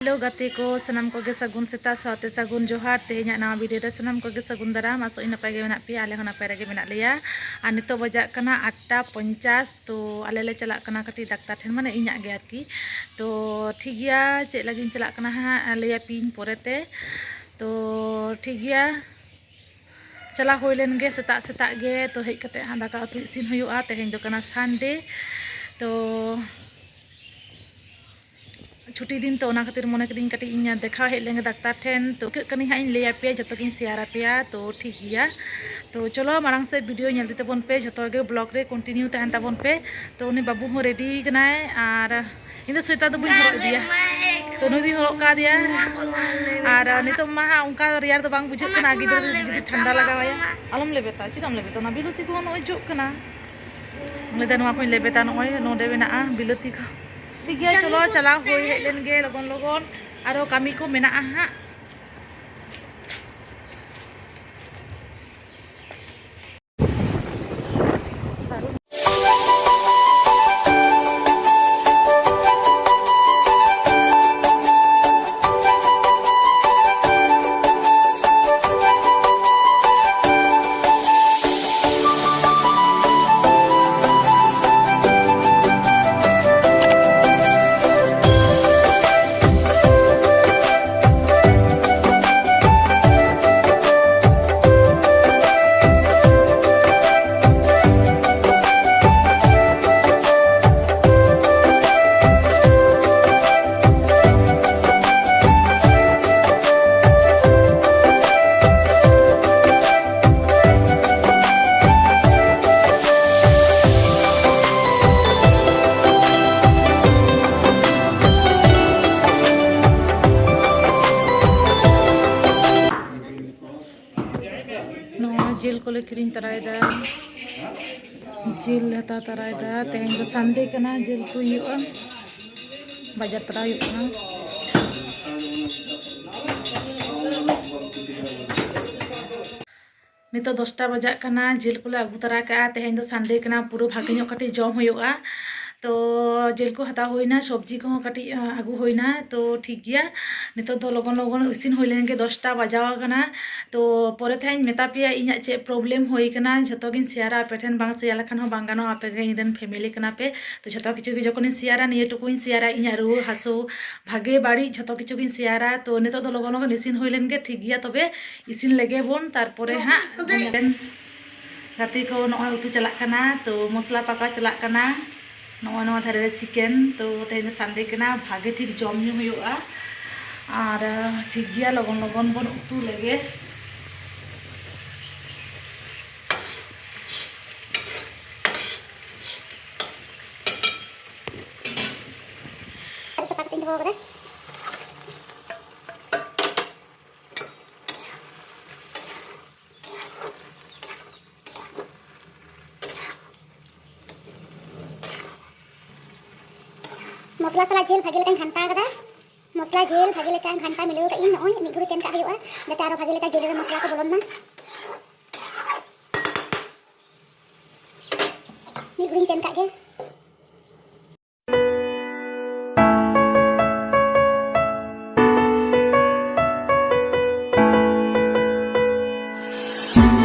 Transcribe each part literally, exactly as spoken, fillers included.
Hello ᱜᱟᱛᱮ ᱠᱚ, ᱥᱟᱱᱟᱢ ᱠᱚᱜᱮ ᱥᱟᱹᱜᱩᱱ ᱥᱮᱛᱟᱜ ᱥᱟᱶᱛᱮ ᱥᱟᱹᱜᱩᱱ ᱡᱚᱦᱟᱨ᱾ ᱛᱮᱦᱮᱧᱟᱜ ᱱᱟᱣᱟ ᱵᱷᱤᱰᱤᱭᱳ ᱨᱮ ᱥᱟᱱᱟᱢ ᱠᱚᱜᱮ ᱥᱟᱹᱜᱩᱱ ᱫᱟᱨᱟᱢ᱾ ᱟᱥᱚᱜ ᱟᱹᱧ ᱱᱟᱯᱟᱭ ᱜᱮ ᱢᱮᱱᱟᱜ ᱯᱮᱭᱟ, ᱟᱞᱮ ᱦᱚᱸ ᱱᱟᱯᱟᱭ ᱨᱮᱜᱮ ᱢᱮᱱᱟᱜ ᱞᱮᱭᱟ᱾ ᱟᱨ ᱱᱤᱛᱚᱜ ᱵᱟᱡᱟᱜ ᱠᱟᱱᱟ ᱟᱴᱴᱟ ᱯᱚᱧᱪᱟᱥ᱾ ᱛᱚ ᱟᱞᱮ ᱞᱮ ᱪᱟᱞᱟᱜ ᱠᱟᱱᱟ ᱠᱟᱹᱴᱤᱡ ᱰᱟᱠᱛᱟᱨ ᱴᱷᱮᱱ, ᱢᱟᱱᱮ ᱤᱧᱟᱹᱜ ᱜᱮ ᱟᱨᱠᱤ᱾ ᱛᱚ ᱴᱷᱤᱠ ᱜᱮᱭᱟ, ᱪᱮᱫ ᱞᱟᱹᱜᱤᱫ ᱤᱧ ᱪᱟᱞᱟᱜ ᱠᱟᱱᱟ ᱦᱟᱸᱜ ᱞᱟᱹᱭᱟᱯᱮᱭᱟᱹᱧ ᱯᱚᱨᱮᱛᱮ᱾ ᱛᱚ ᱴᱷᱤᱠ ᱜᱮᱭᱟ, ᱪᱟᱞᱟᱣ ᱦᱩᱭ ᱞᱮᱱ ᱜᱮ ᱥᱮᱛᱟᱜ ᱥᱮᱛᱟᱜ ᱜᱮ᱾ ᱛᱚ ᱦᱮᱡ ᱠᱟᱛᱮ ᱦᱟᱸᱜ ᱫᱟᱠᱟ ᱩᱛᱩ ᱤᱥᱤᱱ ᱦᱩᱭᱩᱜᱼᱟ᱾ ᱛᱮᱦᱮᱧ ᱫᱚ ᱠᱟᱱᱟ ᱥᱟᱱᱰᱮ, ᱛᱚ ᱪᱷᱩᱴᱤ ᱫᱤᱱ, ᱛᱚ ᱚᱱᱟ ᱠᱷᱟᱹᱛᱤᱨ ᱢᱚᱱᱮ ᱠᱤᱫᱟᱹᱧ ᱠᱟᱹᱴᱤᱡ ᱤᱧ ᱫᱮᱠᱷᱟᱣ ᱦᱮᱡ ᱞᱮᱱ ᱜᱮ ᱰᱟᱠᱛᱟᱨ ᱴᱷᱮᱱ᱾ ᱛᱚ ᱪᱤᱠᱟᱹᱜ ᱠᱟᱹᱱᱟᱹᱧ ᱦᱟᱸᱜ ᱤᱧ ᱞᱟᱹᱭ ᱟᱯᱮᱭᱟ, ᱡᱚᱛᱚ ᱜᱤᱧ ᱥᱮᱭᱟᱨ ᱟᱯᱮᱭᱟ᱾ ᱛᱚ ᱴᱷᱤᱠ ᱜᱮᱭᱟ, ᱛᱚ ᱪᱚᱞᱚ ᱢᱟᱲᱟᱝ ᱥᱮᱫ ᱵᱷᱤᱰᱤᱭᱳ ᱧᱮᱞ ᱤᱫᱤ ᱛᱟᱵᱚᱱ ᱯᱮ, ᱡᱚᱛᱚ ᱜᱮ ᱵᱞᱚᱜ ᱨᱮ ᱠᱚᱱᱴᱤᱱᱤᱭᱩ ᱛᱟᱦᱮᱱ ᱛᱟᱵᱚᱱ ᱯᱮ᱾ ᱛᱚ ᱩᱱᱤ ᱵᱟᱹᱵᱩ ᱦᱚᱸ ᱨᱮᱰᱤ ᱠᱟᱱᱟᱭ, ᱟᱨ ᱤᱧ ᱫᱚ ᱥᱳᱭᱮᱴᱟᱨ ᱫᱚ ᱵᱟᱹᱧ ᱦᱚᱨᱚᱜ ᱤᱫᱤᱭᱟ, ᱛᱚ ᱱᱩᱭ ᱫᱚᱧ ᱦᱚᱨᱚᱜ ᱠᱟᱫᱮᱭᱟ᱾ ᱟᱨ ᱱᱤᱛᱚᱜ ᱢᱟ ᱦᱟᱸᱜ ᱚᱱᱠᱟ ᱨᱮᱭᱟᱲ ᱫᱚ ᱵᱟᱝ ᱵᱩᱡᱷᱟᱹᱜ ᱠᱟᱱᱟ, ᱜᱤᱫᱽᱨᱟᱹ ᱡᱩᱫᱤ ᱴᱷᱟᱱᱰᱟ ᱞᱟᱜᱟᱣᱟᱭᱟ᱾ ᱟᱞᱚᱢ ᱞᱮᱵᱮᱫᱟ, ᱪᱮᱫᱟᱜ ᱮᱢ ᱞᱮᱵᱮᱫᱟ? ᱚᱱᱟ ᱵᱤᱞᱟᱹᱛᱤ ᱠᱚᱦᱚᱸ ᱱᱚᱜᱼᱚᱭ ᱡᱚᱜ ᱠᱟᱱᱟ᱾ ᱞᱟᱹᱭᱫᱟ ᱱᱚᱣᱟ ᱠᱚᱧ ᱞᱮᱵᱮᱫᱟ, ᱱᱚᱜᱼᱚᱭ ᱱᱚᱰᱮ ᱢᱮᱱᱟᱜᱼᱟ ᱵᱤᱞᱟᱹᱛᱤ ᱠᱚ᱾ ᱴᱷᱤᱠ ᱜᱮᱭᱟ, ᱪᱚᱞᱚ ᱪᱟᱞᱟᱣ ᱦᱩᱭ ᱦᱮᱡ ᱞᱮᱱ ᱜᱮ ᱞᱚᱜᱚᱱ ᱞᱚᱜᱚᱱ, ᱟᱨᱚ ᱠᱟᱹᱢᱤ ᱠᱚ ᱢᱮᱱᱟᱜᱼᱟ ᱦᱟᱸᱜ᱾ ᱱᱚᱣᱟ ᱡᱤᱞ ᱠᱚᱞᱮ ᱠᱤᱨᱤᱧ ᱛᱟᱨᱟᱭᱮᱫᱟ, ᱡᱤᱞ ᱞᱮ ᱦᱟᱛᱟᱣ ᱛᱟᱨᱟᱭᱮᱫᱟ᱾ ᱛᱮᱦᱮᱧ ᱫᱚ ᱥᱟᱱᱰᱮ ᱠᱟᱱᱟ, ᱡᱤᱞ ᱩᱛᱩ ᱦᱩᱭᱩᱜᱼᱟ, ᱵᱟᱡᱟᱨ ᱛᱟᱨᱟ ᱦᱩᱭᱩᱜ ᱠᱟᱱᱟ᱾ ᱱᱤᱛᱚᱜ ᱫᱚᱥᱴᱟ ᱵᱟᱡᱟᱜ ᱠᱟᱱᱟ, ᱡᱤᱞ ᱠᱚᱞᱮ ᱟᱹᱜᱩ ᱛᱟᱨᱟ ᱠᱟᱜᱼᱟ᱾ ᱛᱮᱦᱮᱧ ᱫᱚ ᱥᱟᱱᱰᱮ ᱠᱟᱱᱟ, ᱯᱩᱨᱟᱹ ᱵᱷᱟᱜᱮ ᱧᱚᱜ ᱠᱟᱹᱴᱤᱡ ᱡᱚᱢ ᱦᱩᱭᱩᱜᱼᱟ᱾ ᱛᱚ ᱡᱤᱞ ᱠᱚ ᱦᱟᱛᱟᱣ ᱦᱩᱭᱱᱟ, ᱥᱚᱵᱽᱡᱤ ᱠᱚᱦᱚᱸ ᱠᱟᱹᱴᱤᱡ ᱟᱹᱜᱩ ᱦᱩᱭᱱᱟ᱾ ᱛᱚ ᱴᱷᱤᱠ ᱜᱮᱭᱟ, ᱱᱤᱛᱚᱜ ᱫᱚ ᱞᱚᱜᱚᱱ ᱞᱚᱜᱚᱱ ᱤᱥᱤᱱ ᱦᱩᱭ ᱞᱮᱱ ᱜᱮ, ᱫᱚᱥᱴᱟ ᱵᱟᱡᱟᱣ ᱟᱠᱟᱱᱟ᱾ ᱛᱚ ᱯᱚᱨᱮ ᱛᱮ ᱦᱟᱸᱜ ᱤᱧ ᱢᱮᱛᱟ ᱯᱮᱭᱟ ᱤᱧᱟᱹᱜ ᱪᱮᱫ ᱯᱨᱚᱵᱞᱮᱢ ᱦᱩᱭ ᱠᱟᱱᱟ, ᱡᱷᱚᱛᱚ ᱜᱤᱧ ᱥᱮᱭᱟᱨᱟ ᱟᱯᱮ ᱴᱷᱮᱱ᱾ ᱵᱟᱝ ᱥᱮᱭᱟᱨ ᱞᱮᱠᱷᱟᱱ ᱦᱚᱸ ᱵᱟᱝ ᱜᱟᱱᱚᱜᱼᱟ, ᱟᱯᱮ ᱜᱮ ᱤᱧ ᱨᱮᱱ ᱯᱷᱮᱢᱮᱞᱤ ᱠᱟᱱᱟ ᱯᱮ᱾ ᱛᱚ ᱡᱷᱚᱛᱚ ᱠᱤᱪᱷᱩ ᱜᱮ ᱡᱚᱠᱷᱚᱱᱤᱧ ᱥᱮᱭᱟᱨᱟ, ᱱᱤᱭᱟᱹ ᱴᱩᱠᱩᱧ ᱥᱮᱭᱟᱨᱟ, ᱤᱧᱟᱹᱜ ᱨᱩᱣᱟᱹ ᱦᱟᱹᱥᱩ, ᱵᱷᱟᱜᱮ ᱵᱟᱹᱲᱤᱡ ᱡᱷᱚᱛᱚ ᱠᱤᱪᱷᱩ ᱜᱤᱧ ᱥᱮᱭᱟᱨᱟ᱾ ᱛᱚ ᱱᱤᱛᱚᱜ ᱫᱚ ᱞᱚᱜᱚᱱ ᱞᱚᱜᱚᱱ ᱤᱥᱤᱱ ᱦᱩᱭ ᱞᱮᱱ ᱜᱮ, ᱴᱷᱤᱠ ᱜᱮᱭᱟ᱾ ᱛᱚᱵᱮ ᱤᱥᱤᱱ ᱞᱮᱜᱮ ᱵᱚᱱ, ᱛᱟᱨᱯᱚᱨᱮ ᱦᱟᱸᱜ ᱜᱟᱛᱮ ᱠᱚ, ᱱᱚᱜᱼᱚᱭ ᱩᱛᱩ ᱪᱟᱞᱟᱜ ᱠᱟᱱᱟ, ᱛᱚ ᱢᱚᱥᱞᱟ ᱯᱟᱠᱟᱣ ᱪᱟᱞᱟᱜ ᱠᱟᱱᱟ᱾ ᱱᱚᱜᱼᱚᱭ ᱱᱚᱣᱟ ᱫᱷᱟᱨᱮ ᱨᱮ ᱪᱤᱠᱮᱱ, ᱛᱚ ᱛᱮᱦᱮᱧ ᱫᱚ ᱥᱟᱱᱰᱮ ᱠᱟᱱᱟ, ᱵᱷᱟᱜᱮ ᱴᱷᱤᱠ ᱡᱚᱢ ᱧᱩ ᱦᱩᱭᱩᱜᱼᱟ᱾ ᱟᱨ ᱴᱷᱤᱠ ᱜᱮᱭᱟ, ᱞᱚᱜᱚᱱ ᱞᱚᱜᱚᱱ ᱵᱚᱱ ᱩᱛᱩ ᱞᱮᱜᱮ᱾ ᱟᱹᱰᱤ ᱥᱟᱯᱷᱟ ᱠᱟᱛᱮᱧ ᱫᱚᱦᱚ ᱠᱟᱫᱟ᱾ ᱢᱚᱥᱞᱟ ᱥᱟᱞᱟᱜ ᱡᱤᱞ ᱵᱷᱟᱜᱮ ᱞᱮᱠᱟᱧ ᱜᱷᱟᱱᱴᱟ ᱠᱟᱫᱟ᱾ ᱢᱚᱥᱞᱟ ᱡᱤᱞ ᱵᱷᱟᱜᱮ ᱞᱮᱠᱟ ᱜᱷᱟᱱᱴᱟ ᱢᱤᱞᱟᱹᱣ ᱠᱟᱜ ᱤᱧ᱾ ᱱᱚᱜᱼᱚᱭ ᱢᱤᱫ ᱜᱷᱩᱲᱤ ᱛᱮᱱ ᱠᱟᱜ ᱦᱩᱭᱩᱜᱼᱟ, ᱡᱟᱛᱮ ᱟᱨᱚ ᱵᱷᱟᱜᱮ ᱞᱮᱠᱟ ᱡᱤᱞ ᱨᱮ ᱢᱚᱥᱞᱟ ᱠᱚ ᱵᱚᱞᱚᱱ ᱢᱟ᱾ ᱢᱤᱫ ᱜᱷᱩᱲᱤᱧ ᱛᱮᱱ ᱠᱟᱜ ᱜᱮ᱾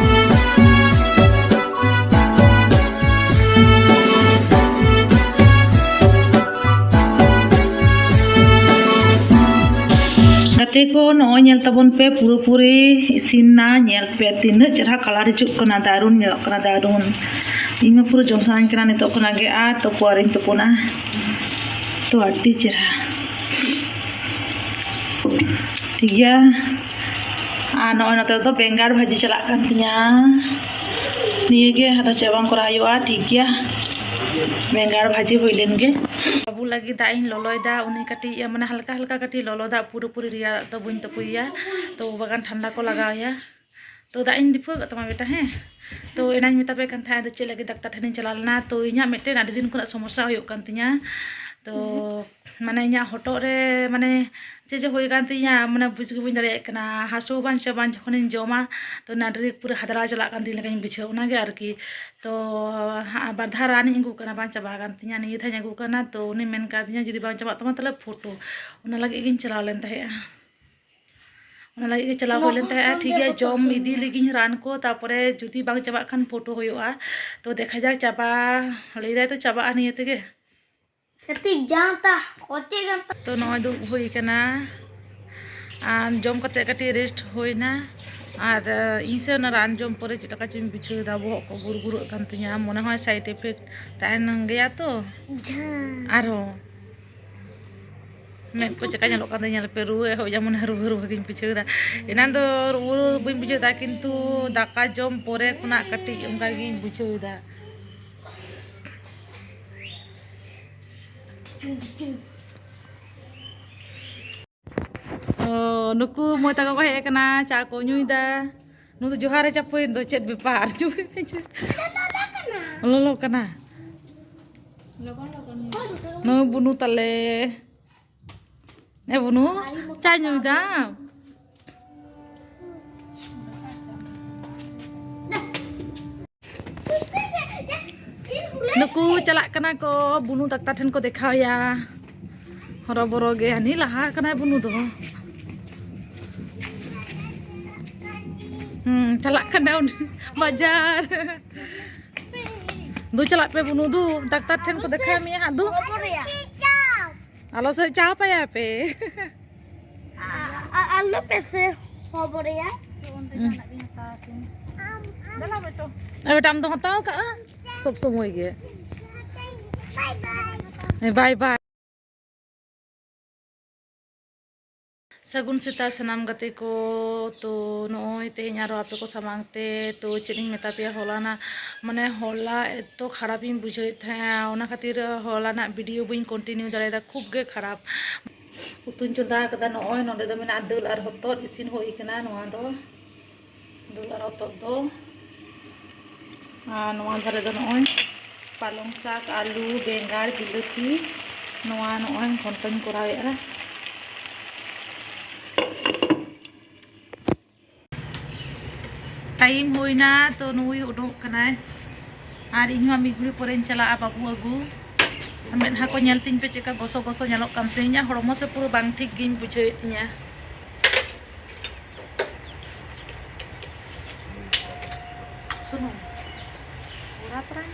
ᱜᱟᱛᱮ ᱠᱚ, ᱱᱚᱜᱼᱚᱭ ᱧᱮᱞ ᱛᱟᱵᱚᱱ ᱯᱮ, ᱯᱩᱨᱟᱹᱯᱩᱨᱤ ᱤᱥᱤᱱ ᱱᱟ᱾ ᱧᱮᱞ ᱯᱮ ᱛᱤᱱᱟᱹᱜ ᱪᱮᱨᱦᱟ ᱠᱟᱞᱟᱨ ᱦᱤᱡᱩᱜ ᱠᱟᱱᱟ, ᱫᱟᱨᱩᱱ ᱧᱮᱞᱚᱜ ᱠᱟᱱᱟ, ᱫᱟᱨᱩᱱ᱾ ᱤᱧ ᱢᱟ ᱯᱩᱨᱟᱹ ᱡᱚᱢ ᱥᱟᱱᱟᱧ ᱠᱟᱱᱟ ᱱᱤᱛᱚᱜ ᱠᱷᱚᱱᱟᱜ ᱜᱮ, ᱟᱨ ᱛᱩᱯᱩ ᱟᱹᱣᱨᱤᱧ ᱛᱩᱯᱩᱱᱟ᱾ ᱛᱚ ᱟᱹᱰᱤ ᱪᱮᱨᱦᱟ᱾ ᱴᱷᱤᱠ ᱜᱮᱭᱟ᱾ ᱟᱨ ᱱᱚᱜᱼᱚᱭ ᱱᱚᱛᱮ ᱫᱚ ᱵᱮᱸᱜᱟᱲ ᱵᱷᱟᱹᱡᱤ ᱪᱟᱞᱟᱜ ᱠᱟᱱ ᱛᱤᱧᱟ᱾ ᱱᱤᱭᱟᱹ ᱜᱮ, ᱟᱫᱚ ᱪᱮᱫ ᱵᱟᱝ ᱠᱚᱨᱟᱣ ᱦᱩᱭᱩᱜᱼᱟ᱾ ᱴᱷᱤᱠ ᱜᱮᱭᱟ, ᱵᱮᱸᱜᱟᱲ ᱵᱷᱟᱹᱡᱤ ᱦᱩᱭ ᱞᱮᱱ ᱜᱮ᱾ ᱵᱟᱹᱵᱩ ᱞᱟᱹᱜᱤᱫ ᱫᱟᱜ ᱤᱧ ᱞᱚᱞᱚᱭᱮᱫᱟ, ᱩᱱᱤ ᱠᱟᱹᱴᱤᱡ ᱢᱟᱱᱮ ᱦᱟᱞᱠᱟ ᱦᱟᱞᱠᱟ ᱠᱟᱹᱴᱤᱡ ᱞᱚᱞᱚ ᱫᱟᱜ, ᱯᱩᱨᱟᱹᱯᱩᱨᱤ ᱨᱮᱭᱟᱲ ᱫᱟᱜ ᱫᱚ ᱵᱟᱹᱧ ᱛᱩᱯᱩᱭᱮᱭᱟ, ᱛᱚ ᱵᱟᱠᱷᱟᱱ ᱴᱷᱟᱱᱰᱟ ᱠᱚ ᱞᱟᱜᱟᱣᱮᱭᱟ᱾ ᱛᱚ ᱫᱟᱜ ᱤᱧ ᱫᱤᱯᱷᱟᱹ ᱟᱠᱟᱫ ᱛᱟᱢᱟ ᱵᱮᱴᱟ, ᱦᱮᱸ᱾ ᱛᱚ ᱮᱱᱟᱧ ᱢᱮᱛᱟ ᱯᱮ ᱠᱟᱱ ᱛᱟᱦᱮᱸᱫ, ᱟᱫᱚ ᱪᱮᱫ ᱞᱟᱹᱜᱤᱫ ᱰᱟᱠᱛᱟᱨ ᱴᱷᱮᱱᱤᱧ ᱪᱟᱞᱟᱣ ᱞᱮᱱᱟ, ᱛᱚ ᱤᱧᱟᱹᱜ ᱢᱤᱫᱴᱮᱱ ᱟᱹᱰᱤ ᱫᱤᱱ ᱠᱷᱚᱱᱟᱜ ᱥᱚᱢᱚᱥᱥᱟ ᱦᱩᱭᱩᱜ ᱠᱟᱱ ᱛᱤᱧᱟ᱾ ᱛᱚ ᱢᱟᱱᱮ ᱤᱧᱟᱹᱜ ᱦᱚᱴᱚᱜ ᱨᱮ ᱢᱟᱱᱮ ᱪᱮᱫ ᱡᱮ ᱦᱩᱭ ᱟᱠᱟᱱ ᱛᱤᱧᱟ, ᱢᱟᱱᱮ ᱵᱩᱡᱽ ᱜᱮ ᱵᱟᱹᱧ ᱫᱟᱲᱮᱭᱟᱜ ᱠᱟᱱᱟ᱾ ᱦᱟᱹᱥᱩ ᱦᱚᱸ ᱵᱟᱝ ᱪᱮ ᱵᱟᱝ, ᱡᱚᱠᱷᱚᱱᱤᱧ ᱡᱚᱢᱟ ᱛᱚ ᱱᱟᱹᱰᱨᱤ ᱯᱩᱨᱟᱹ ᱦᱟᱫᱽᱨᱟ ᱪᱟᱞᱟᱜ ᱠᱟᱱ ᱛᱤᱧ ᱞᱮᱠᱟᱧ ᱵᱩᱡᱷᱟᱹᱣᱟ, ᱚᱱᱟᱜᱮ ᱟᱨᱠᱤ᱾ ᱛᱚ ᱦᱟᱸᱜ ᱵᱟᱨ ᱫᱷᱟᱣ ᱨᱟᱱᱤᱧ ᱟᱹᱜᱩ ᱠᱟᱱᱟ, ᱵᱟᱝ ᱪᱟᱵᱟ ᱟᱠᱟᱱ ᱛᱤᱧᱟ᱾ ᱱᱤᱭᱟᱹ ᱫᱷᱟᱣ ᱤᱧ ᱟᱹᱜᱩ ᱠᱟᱱᱟ, ᱛᱚ ᱩᱱᱤ ᱢᱮᱱ ᱠᱟᱣᱫᱤᱧᱟ ᱡᱩᱫᱤ ᱵᱟᱝ ᱪᱟᱵᱟᱜ ᱛᱟᱢᱟ ᱛᱟᱦᱞᱮ ᱯᱷᱳᱴᱳ, ᱚᱱᱟ ᱞᱟᱹᱜᱤᱫ ᱜᱤᱧ ᱪᱟᱞᱟᱣ ᱞᱮᱱ ᱛᱟᱦᱮᱸᱜᱼᱟ᱾ ᱚᱱᱟ ᱞᱟᱹᱜᱤᱫ ᱜᱮ ᱪᱟᱞᱟᱣ ᱦᱩᱭ ᱞᱮᱱ ᱛᱟᱦᱮᱸᱜᱼᱟ᱾ ᱴᱷᱤᱠ ᱜᱮᱭᱟ, ᱡᱚᱢ ᱤᱫᱤ ᱞᱮᱜᱤᱧ ᱨᱟᱱ ᱠᱚ, ᱛᱟᱨᱯᱚᱨᱮ ᱡᱩᱫᱤ ᱵᱟᱝ ᱪᱟᱵᱟᱜ ᱠᱷᱟᱱ ᱯᱷᱳᱴᱳ ᱦᱩᱭᱩᱜᱼᱟ᱾ ᱛᱚ ᱫᱮᱠᱷᱟ ᱡᱟᱠ, ᱪᱟᱵᱟ ᱞᱟᱹᱭ ᱫᱟᱭ ᱛᱚ ᱪᱟᱵᱟᱜᱼᱟ ᱱᱤᱭᱟᱹ ᱛᱮᱜᱮ᱾ ᱠᱟᱹᱴᱤᱡ ᱡᱟᱦᱟᱸ ᱛᱟ ᱠᱚᱪᱮ ᱜᱟᱱ ᱛᱟ᱾ ᱛᱚ ᱱᱚᱜᱼᱚᱭ ᱫᱩᱲᱩᱵ ᱦᱩᱭ ᱠᱟᱱᱟ ᱟᱨ ᱡᱚᱢ ᱠᱟᱛᱮ ᱠᱟᱹᱴᱤᱡ ᱨᱮᱥᱴ ᱦᱩᱭᱱᱟ᱾ ᱟᱨ ᱤᱧ ᱥᱮ ᱚᱱᱟ ᱨᱟᱱ ᱡᱚᱢ ᱯᱚᱨᱮ ᱪᱮᱫ ᱞᱮᱠᱟ ᱪᱚᱧ ᱵᱩᱡᱷᱟᱹᱣ ᱮᱫᱟ, ᱵᱚᱦᱚᱜ ᱠᱚ ᱜᱩᱨ ᱜᱩᱨᱟᱹᱜ ᱠᱟᱱ ᱛᱤᱧᱟᱹ, ᱢᱚᱱᱮ ᱦᱚᱭ ᱥᱟᱭᱤᱰ ᱤᱯᱷᱮᱠᱴ ᱛᱟᱦᱮᱱ ᱜᱮᱭᱟ ᱛᱚ᱾ ᱡᱷᱟᱸ᱾ ᱟᱨᱦᱚᱸ ᱢᱮᱫ ᱠᱚ ᱪᱮᱠᱟ ᱧᱮᱞᱚᱜ ᱠᱟᱱ ᱛᱤᱧᱟ, ᱧᱮᱞ ᱯᱮ, ᱨᱩᱣᱟᱹ ᱮᱦᱚᱵ ᱡᱮᱢᱚᱱ ᱨᱩᱣᱟᱹ ᱨᱩᱣᱟᱹ ᱜᱤᱧ ᱵᱩᱡᱷᱟᱹᱣ ᱮᱫᱟ᱾ ᱮᱱᱟᱱ ᱫᱚ ᱨᱩᱣᱟᱹ ᱵᱟᱹᱧ ᱵᱩᱡᱷᱟᱹᱣ ᱮᱫᱟ, ᱠᱤᱱᱛᱩ ᱫᱟᱠᱟ ᱡᱚᱢ ᱯᱚᱨᱮ ᱠᱷᱚᱱᱟᱜ ᱠᱟᱹᱴᱤᱡ ᱚᱱᱠᱟ ᱜᱤᱧ ᱵᱩᱡᱷᱟᱹᱣ ᱮᱫᱟ᱾ ᱚ, ᱱᱩᱠᱩ ᱢᱟᱹᱭ ᱛᱟᱠᱚ ᱠᱚ ᱦᱮᱡ ᱟᱠᱟᱱᱟ, ᱪᱟ ᱠᱚ ᱧᱩᱭᱮᱫᱟ᱾ ᱱᱩᱭ ᱫᱚ ᱡᱚᱦᱟᱨᱮ ᱪᱟᱯᱚᱭᱮᱱ ᱫᱚ, ᱪᱮᱫ ᱵᱮᱯᱟᱨ? ᱧᱩᱭ ᱢᱮ, ᱧᱩᱭ ᱢᱮ᱾ ᱞᱚᱞᱚ ᱠᱟᱱᱟ᱾ ᱱᱩᱭ ᱵᱩᱱᱩ ᱛᱟᱞᱮ᱾ ᱮ ᱵᱩᱱᱩ, ᱪᱟ ᱧᱩᱭ ᱫᱟᱢ? ᱱᱩᱠᱩ ᱪᱟᱞᱟᱜ ᱠᱟᱱᱟ ᱠᱚ ᱵᱩᱱᱩ ᱰᱟᱠᱛᱟᱨ ᱴᱷᱮᱱ ᱠᱚ ᱫᱮᱠᱷᱟᱣᱮᱭᱟ᱾ ᱦᱚᱨᱚᱵᱚᱨᱚ ᱜᱮ, ᱦᱟᱹᱱᱤ ᱞᱟᱦᱟ ᱠᱟᱱᱟᱭ ᱵᱩᱱᱩ ᱫᱚ᱾ ᱦᱩᱸ, ᱪᱟᱞᱟᱜ ᱠᱟᱱᱟ ᱩᱱᱤ ᱵᱟᱡᱟᱨ᱾ ᱫᱩ ᱪᱟᱞᱟᱜ ᱯᱮ ᱵᱩᱱᱩ, ᱫᱩ ᱰᱟᱠᱛᱟᱨ ᱴᱷᱮᱱ ᱠᱚ ᱫᱮᱠᱷᱟᱣ ᱢᱮᱭᱟ ᱦᱟᱸᱜ ᱫᱩ᱾ ᱟᱞᱚ ᱥᱮ ᱪᱟ ᱯᱟᱭᱟ ᱯᱮ᱾ ᱟ-, ᱟ-, ᱟᱞᱚ ᱯᱮ ᱥᱮ ᱦᱚᱵᱚᱨᱮᱭᱟ᱾ ᱦᱩᱸ᱾ ᱮ ᱵᱮᱴᱟ, ᱟᱢ ᱫᱚ ᱦᱟᱛᱟᱣ ᱠᱟᱜᱼᱟ ᱥᱚᱵ ᱥᱚᱢᱚᱭ ᱜᱮ᱾ ᱦᱮᱸ, ᱵᱟᱭ ᱵᱟᱭ᱾ ᱥᱟᱹᱜᱩᱱ ᱥᱮᱛᱟᱜ ᱥᱟᱱᱟᱢ ᱜᱟᱛᱮ ᱠᱚ᱾ ᱛᱚ ᱱᱚᱜᱼᱚᱭ ᱛᱮᱦᱮᱧ ᱟᱨᱚ ᱟᱯᱮ ᱠᱚ ᱥᱟᱢᱟᱝ ᱛᱮ, ᱛᱚ ᱪᱮᱫ ᱤᱧ ᱢᱮᱛᱟ ᱯᱮᱭᱟ, ᱦᱚᱞᱟᱱᱟᱜ ᱢᱟᱱᱮ ᱦᱚᱞᱟ ᱮᱛᱚ ᱠᱷᱟᱨᱟᱯ ᱤᱧ ᱵᱩᱡᱷᱟᱹᱣᱮᱫ ᱛᱟᱦᱮᱸᱜᱼᱟ, ᱚᱱᱟ ᱠᱷᱟᱹᱛᱤᱨ ᱦᱚᱞᱟᱱᱟᱜ ᱵᱷᱤᱰᱤᱭᱳ ᱵᱟᱹᱧ ᱠᱚᱱᱴᱤᱱᱤᱭᱩ ᱫᱟᱲᱮᱭᱟᱫᱟ, ᱠᱷᱩᱵ ᱜᱮ ᱠᱷᱟᱨᱟᱯ᱾ ᱩᱛᱩᱧ ᱪᱚᱸᱫᱟ ᱟᱠᱟᱫᱟ, ᱱᱚᱜᱼᱚᱭ ᱱᱚᱸᱰᱮ ᱫᱚ ᱢᱮᱱᱟᱜᱼᱟ ᱫᱟᱹᱞ ᱟᱨ ᱦᱚᱛᱚᱫ, ᱤᱥᱤᱱ ᱦᱩᱭ ᱠᱟᱱᱟ ᱱᱚᱣᱟ ᱫᱚ᱾ ᱫᱟᱹᱞ ᱟᱨ ᱦᱚᱛᱚᱫ ᱫᱚ᱾ ᱟᱨ ᱱᱚᱣᱟ ᱫᱷᱟᱨᱮ ᱫᱚ ᱱᱚᱜᱼᱚᱭ ᱯᱟᱞᱚᱝ ᱥᱟᱠ, ᱟᱹᱞᱩ, ᱵᱮᱸᱜᱟᱲ, ᱵᱤᱞᱟᱹᱛᱤ, ᱱᱚᱣᱟ ᱱᱚᱜᱼᱚᱭ ᱜᱷᱚᱱᱴᱚᱧ ᱠᱚᱨᱟᱣᱮᱫᱼᱟ᱾ ᱴᱟᱭᱤᱢ ᱦᱩᱭᱱᱟ, ᱛᱚ ᱱᱩᱭ ᱩᱰᱩᱠ ᱠᱟᱱᱟᱭ᱾ ᱟᱨ ᱤᱧ ᱦᱚᱸ ᱢᱤᱫ ᱜᱷᱩᱲᱤ ᱯᱚᱨᱮᱧ ᱪᱟᱞᱟᱜᱼᱟ ᱵᱟᱹᱵᱩ ᱟᱹᱜᱩ᱾ ᱢᱮᱫᱦᱟ ᱠᱚ ᱧᱮᱞ ᱛᱤᱧ ᱯᱮ, ᱪᱮᱫᱠᱟ ᱜᱚᱥᱚ ᱜᱚᱥᱚ ᱧᱮᱞᱚᱜ ᱠᱟᱱ ᱛᱤᱧᱟ, ᱦᱚᱲᱢᱚ ᱥᱮ ᱯᱩᱨᱟᱹ ᱵᱟᱝ ᱴᱷᱤᱠ ᱜᱤᱧ ᱵᱩᱡᱷᱟᱹᱣᱮᱫ ᱛᱤᱧᱟ᱾ ᱥᱩᱱᱩᱢ ᱵᱷᱚᱨᱟ ᱛᱚᱨᱟᱧ᱾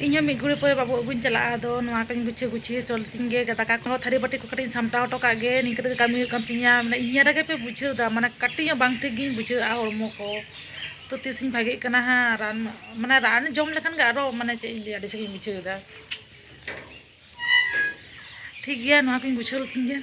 ᱤᱧ ᱦᱚᱸ ᱢᱤᱫ ᱜᱷᱩᱲᱤ ᱯᱚᱨᱮ ᱵᱟᱹᱵᱩ ᱟᱹᱜᱩᱧ ᱪᱟᱞᱟᱜᱼᱟ᱾ ᱟᱫᱚ ᱱᱚᱣᱟ ᱠᱚᱧ ᱜᱩᱪᱷᱟᱹ ᱜᱩᱪᱷᱤ ᱦᱚᱪᱚ ᱞᱮᱛᱤᱧ ᱜᱮ, ᱫᱟᱠᱟ ᱠᱚ, ᱛᱷᱟᱹᱨᱤ ᱵᱟᱹᱴᱤ ᱠᱚ ᱠᱟᱹᱴᱤᱡ ᱤᱧ ᱥᱟᱢᱴᱟᱣ ᱦᱚᱴᱚ ᱠᱟᱜ ᱜᱮ᱾ ᱱᱤᱝᱠᱟᱹ ᱛᱮᱜᱮ ᱠᱟᱹᱢᱤ ᱦᱩᱭᱩᱜ ᱠᱟᱱ ᱛᱤᱧᱟ, ᱢᱟᱱᱮ ᱤᱧ ᱧᱮᱞ ᱨᱮᱜᱮ ᱯᱮ ᱵᱩᱡᱷᱟᱹᱣ ᱮᱫᱟ, ᱢᱟᱱᱮ ᱠᱟᱹᱴᱤᱡ ᱦᱚᱸ ᱵᱟᱝ ᱴᱷᱤᱠ ᱜᱤᱧ ᱵᱩᱡᱷᱟᱹᱣᱮᱫᱼᱟ ᱦᱚᱲᱢᱚ ᱠᱚ᱾ ᱛᱚ ᱛᱤᱥᱤᱧ ᱵᱷᱟᱜᱮᱜ ᱠᱟᱱᱟ ᱦᱟᱸᱜ, ᱨᱟᱱ, ᱢᱟᱱᱮ ᱨᱟᱱ ᱡᱚᱢ ᱞᱮᱠᱷᱟᱱ ᱜᱮ ᱟᱨᱚ, ᱢᱟᱱᱮ ᱪᱮᱫ ᱤᱧ ᱞᱟᱹᱭᱟ, ᱟᱹᱰᱤ ᱥᱟᱺᱜᱤᱧ ᱵᱩᱡᱷᱟᱹᱣ ᱮᱫᱟ᱾ ᱴᱷᱤᱠ ᱜᱮᱭᱟ, ᱱᱚᱣᱟ ᱠᱚᱧ ᱜᱩᱪᱷᱟᱹᱣ ᱞᱮᱛᱤᱧ ᱜᱮ᱾